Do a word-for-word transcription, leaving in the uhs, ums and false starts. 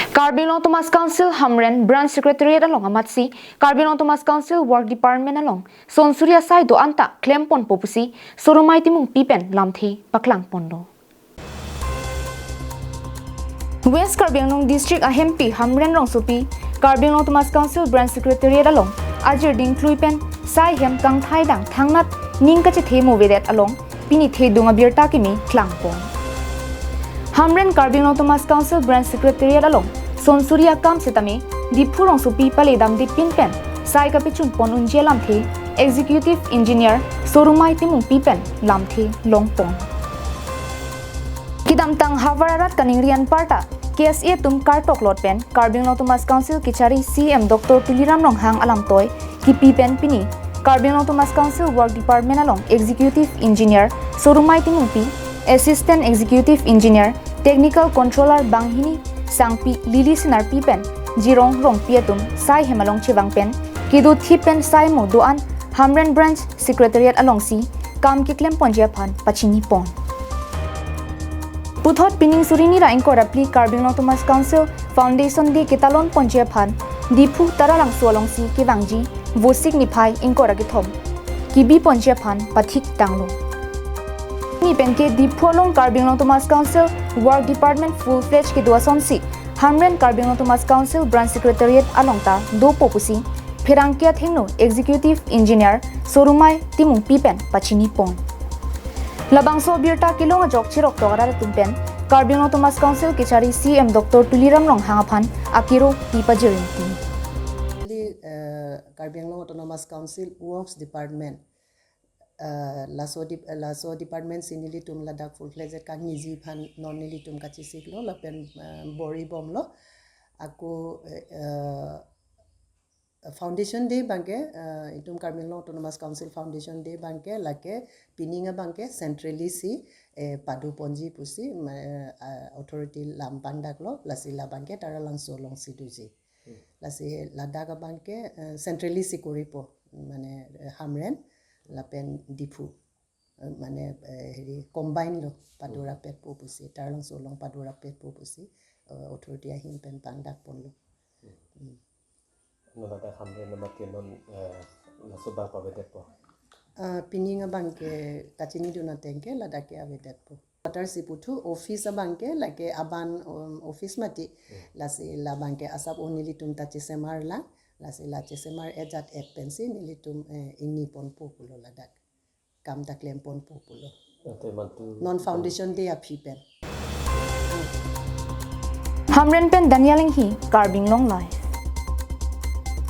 Karbi Anglong Autonomous Council Hamren Branch Secretariat along amatsi Karbi Anglong Autonomous Council Work Department along sonsuri asai do-an ta klemponpo pusi Sorumai Timungpi pen lamthe paklangponlo. West Karbi Anglong District ahempi Hamren Rongsopi Karbi Anglong Autonomous Council Branch Secretariat along ajirding klui pen sai hem kangthai dang thangnat ning kachethemo avedet along pini thedung abirta kimi klangpon. Hamren Karbi Anglong Autonomous Council Branch Secretariat along sonsuri akam setame Diphu Rongsopi pale damde pin pen sai kapachunpon unji alamthe Executive Engineer Sorumai Timungpi pen lamthe longpon. Kedamtang havar arat kaningri anparta K S A atum kartoklot pen Karbi Anglong Autonomous Council kechari C E M Doctor Tuliram Ronghang alamtoi kipi pen pini Karbi Anglong Autonomous Council Work Department along Executive Engineer Sorumai Timungpi, Assistant Executive Engineer, Technical Controller banghini sangpi Lily Senarpi pen Jirong Rongpi atum sai hem along chevang pen kedo thip pen sai mo do-an Hamren Branch Secretariat alongsi kam keklemponji aphan pachinipon. Puthot pining suri ni ra ingkoi ra phli Karbi Anglong Autonomous Council Foundation Day ketalonponji aphan Diphu Taralangso alongsi kevangji Vosik niphai ingkoi ra kethom kebiponji aphan pathiktanglo. Pini penke Diphu along Karbi Anglong Autonomous Council Work Department full fledge kedo asonsi Hamren Karbi Anglong Autonomous Council Branch Secretariat along ta dopo pusi pherangke athengno Executive Engineer Sorumai Timungpi pen pachinipon. Labangso abirta kelong ajok cheroktok arat atum pen Karbi Anglong Autonomous Council kechari C E M Doctor Tuliram Ronghang aphan akiro pi pajir ingti. Actually, eh, Karbi Anglong Autonomous Council Works Department, eh, laso dip-, laso department si nelitum ladak full fledged kangniji aphan non nelitum kachesiklo lapen, eh, bor-ibomlo. Ako, eh, eh, Foundation Day abangke, eh, itum Karbi Anglong Autonomous Council Foundation Day abangke lake pining abangke centrally si, eh, padoponji pusi, ma-, eh, authority lam pangdaklo, lasi labangke Taralangso alongsi doji. Hmm. Lasi ladak abangke, eh, centrally si koripo, mane, eh, Hamren lapen Diphu. Eh, mane, eh, heri combine lo, padorapetpo pusi, Taralangso along padorapetpo pusi, eh, authority ahin pen pangdakponlo. Hmm. Non ladak Hamren amat ke non, eh, laso abang pavedetpo? Eh, pining abangke kachinidun ateng ke ladak ke avedetpo. Quarter si puthu office abangke lake aban, um, office mati. Hmm. Lasi labangke asap o nelitum ta chesemar lang, lasi la chesemar ejat et pensi nelitum, eh, ingniponpo pulo ladak. Kam ta klemponpo pulo. Ante mantu non Foundation Day aphi pen. Hamren pen Daniel Enghi, Karbi Anglong Live.